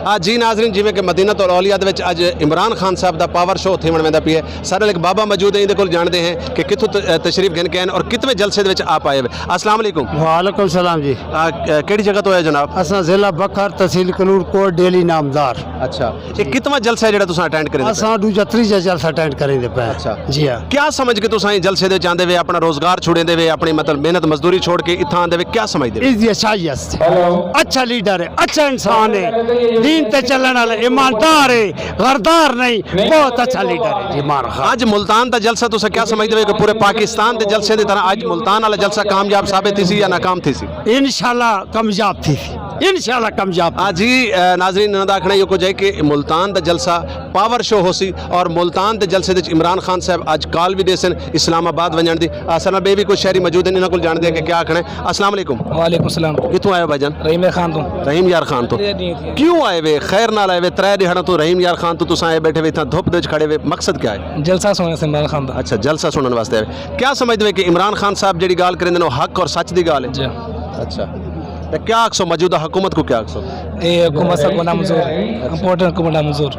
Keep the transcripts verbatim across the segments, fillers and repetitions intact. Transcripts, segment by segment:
آ جی ناظرین، جویں کہ مدینہ الاولیاء دے وچ اج عمران خان صاحب دا پاور شو تھیون ویندا پیا ہے۔ سارے لوگ بابا موجود ہیں، اندے کول جانتے ہیں کہ کتھوں ت-، تشریف گھن کے آئے اور کتویں جلسے دے وچ آپ آئے ہوئے۔ السلام علیکم۔ وعلیکم السلام جی۔ آ، آ، کیڑی جگہ تو آئے جناب؟ اساں ضلع بکھر، تحصیل کلور کوٹ، ڈیلی نامدار۔ اچھا، یہ کتواں جلسہ ہے جڑا تساں اٹینڈ کرے؟ اساں دوجا تری جا جلسہ اٹینڈ کریں دے پے۔ اچھا۔ جی ہاں۔ کیا سمجھ کے تساں یہ جلسے دے وچ آندے وے، اپنا روزگار چھوڑیں دے وے، اپنی مطلب محنت مزدوری چھوڑ کے اتھاں آندے وے، کیا سمجھ دے وے؟ اس دی اچھائی ہے۔ اچھا انسان ہے، دین تے چلن والا، ایماندار ہے، غردار نہیں، بہت اچھا لیڈر ہے جی عمران خان۔ اج ملتان دا جلسہ تساں کیا سمجھدے ہو کہ پورے پاکستان دے جلسے دی طرح اج ملتان والا جلسہ کامیاب ثابت تھی سی یا ناکام تھی سی؟ انشاءاللہ کامیاب تھی سی، انشاءاللہ کامیاب تھی۔ آ جی، اے، ناظرین، انہاں دا آکھنا یہ کچھ ہے کہ ملتان دا جلسہ پاور شو ہو سی اور ملتان دے جلسے دے وچ عمران خان صاحب اج کال بھی دے سن اسلام آباد ونجن دی۔ آ، سر نال بے بھی کچھ شہری موجود ہیں، انہاں کول جان دے کہ کیا آکھنا ہے۔ السلام علیکم۔ وعلیکم السلام۔ کتھوں آئے ہو بھائی جان؟ رحیم یار خان تو۔ رحیم یار خان تو۔ جی، جی، جی۔ کیوں آئے وے؟ خیر نال آئے وے؟ ترے دیہاڑاں تو رحیم یار خان تو تساں آئے بیٹھے وے، اتھاں دھوپ دے وچ کھڑے وے، مقصد کیا ہے؟ جلسہ سننے سے عمران خان دا۔ اچھا، جلسہ سنن واسطے آئے وے۔ کیا سمجھدے وے کہ عمران خان صاحب جڑی گال کریندے نے، او حق اور سچ دی گال ہے؟ جی۔ اچھا۔ تے کیا آکھسو موجودہ حکومت کو، کیا آکھسو؟ اے حکومت سب کو نامنظور ہے، امپورٹنٹ حکومت نامنظور۔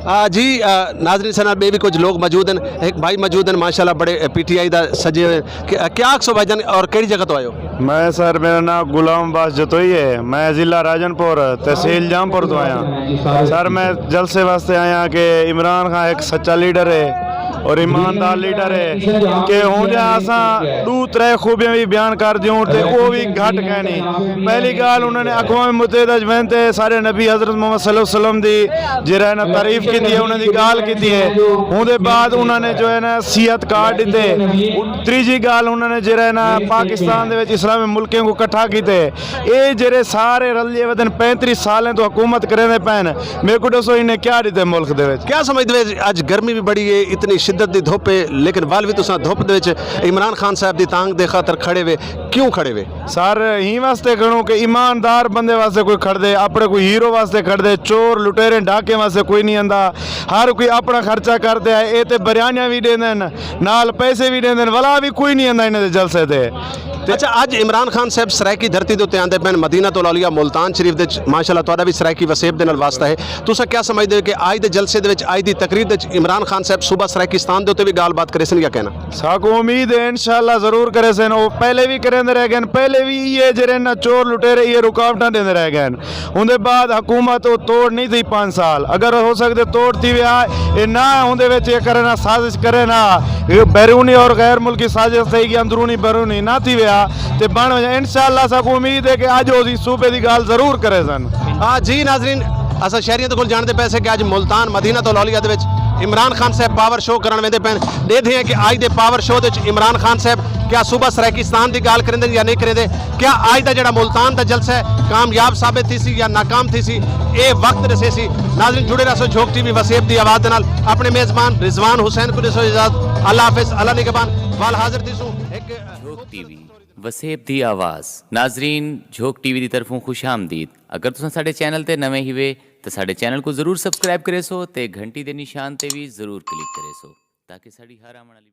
آ، جی، آ، ناظرین، سارے نال بے بھی کچھ لوگ موجود ہیں۔ ایک بھائی موجود ہیں، ماشاءاللہ، بڑے، اے، پی ٹی آئی دا سجے ہوئے۔ کہ، آ، کیا آکھسو بھائی جان، اور کیڑی جگہ تو آئے ہو؟ میں سر، میرا نام غلام عباس جتوئی ہے، میں ضلع راجن پور، تحصیل جام پور تو آیا۔ سر، میں جلسے واسطے آیا کہ عمران خان ایک سچا لیڈر ہے اور ایماندار لیڈر ہے، کہ ہوں جا اساں دو ترے خوبیاں بھی بیان کر دیوں تے او بھی گھٹ کہنی۔ پہلی گال، انہوں نے اقوام متحدہ وچ وین تے سارے نبی حضرت محمد صلی اللہ علیہ وسلم دی جڑا ہے نا تعریف کیتی ہے، انہاں دی گال کیتی ہے۔ اون دے بعد انہاں نے جو ہے نا صحت کارڈ دتے۔ تیجی گال، انہاں نے جڑا ہے نا پاکستان دے وچ اسلامی ملکیں کو اکٹھا کیتے۔ اے جڑے سارے رلیے ودن پینتری سالیں تو حکومت کریندے پین، میرے کو دسو انہیں کیا دتے ملک دے وچ؟ کیا سمجھدے وے؟ اج گرمی بھی بڑی ہے، اتنی شدت دی دھوپ ہے، لیکن ول بھی تساں دھوپ دے وچ عمران خان صاحب دی تانگ دے خاطر کھڑے وے، کیوں کھڑے وے؟ سر، ہی واسطے کھڑوں کہ ایماندار بندے واسطے کوئی کھڑ دے، اپنے کوئی ہیرو واسطے کھڑ دے، چور لٹیرے ڈاکے واسطے کوئی نہیں آندا۔ ہر کوئی اپنا خرچہ کرتے ہے، اے تے بریانیاں بھی دیندے نے، نال پیسے بھی دیندے نے، ولا بھی کوئی نہیں آندا انہاں دے جلسے تے۔ اچھا، اج عمران خان صاحب سرائیکی دھرتی دے تے آندے پین، مدینہ الاولیاء ملتان شریف دے وچ، ماشاءاللہ، تہاڈا بھی سرائیکی وسیب دے نال واسطہ ہے۔ تساں کیا سمجھدے ہو کہ اج دے جلسے دے وچ، اج دی تقریر دے وچ عمران خان صاحب صوبہ سرائیکستان دے تے بھی گل بات کرے سن یا کہنا؟ ساکو امید ہے انشاءاللہ ضرور کرے سن۔ او پہلے بھی کریندے رہ گئے، پہلے بھی یہ جڑے نا چور لٹیرے یہ رکاوٹاں دیندے رہ گئے۔ اون دے بعد حکومت او توڑ نہیں تھی پانچ سال۔ اگر ہو سکدے توڑ تھی ویا، اے نہ اون دے وچ اے کرنا، سازش کرے نا، اے بیرونی اور غیر ملکی سازش تھی گئی، اندرونی بیرونی نہ تھی ویا، تے بن وجہ۔ انشاءاللہ ساکو امید ہے کہ اج او سی صوبے دی گل ضرور کرے سن۔ آ جی ناظرین، اساں شہریاں دے کول جانتے پیسے کہ اج ملتان مدینہ الاولیاء دے وچ عمران خان صاحب پاور شو کرن ویندے پین۔ دیکھدے ہیں کہ اج دے پاور شو دے وچ عمران خان صاحب کیا صوبہ سرائیکستان دی گال کریندے یا نہیں کریندے؟ کیا اج دا جڑا ملتان دا جلسہ ہے، کامیاب ثابت تھی سی یا ناکام تھی سی، اے وقت دسے سی۔ ناظرین، جڑے رہسو جھوک ٹی وی وسیب دی آواز دے نال۔ اپنے میزبان رضوان حسین کو دسو اجازت۔ اللہ حافظ، اللہ نگہبان۔ وال حاضر تھی سو ایک جھوک ٹی وی وسیب دی آواز۔ ناظرین، جھوک ٹی وی دی طرفوں خوش آمدید۔ اگر تساں ساڈے چینل تے نویں ہیوے تے ساڈے چینل کو ضرور سبسکرائب کرے سو تے گھنٹی دے نشان تے بھی ضرور کلک کرے سو، تاکہ ساڈی ہر آون والی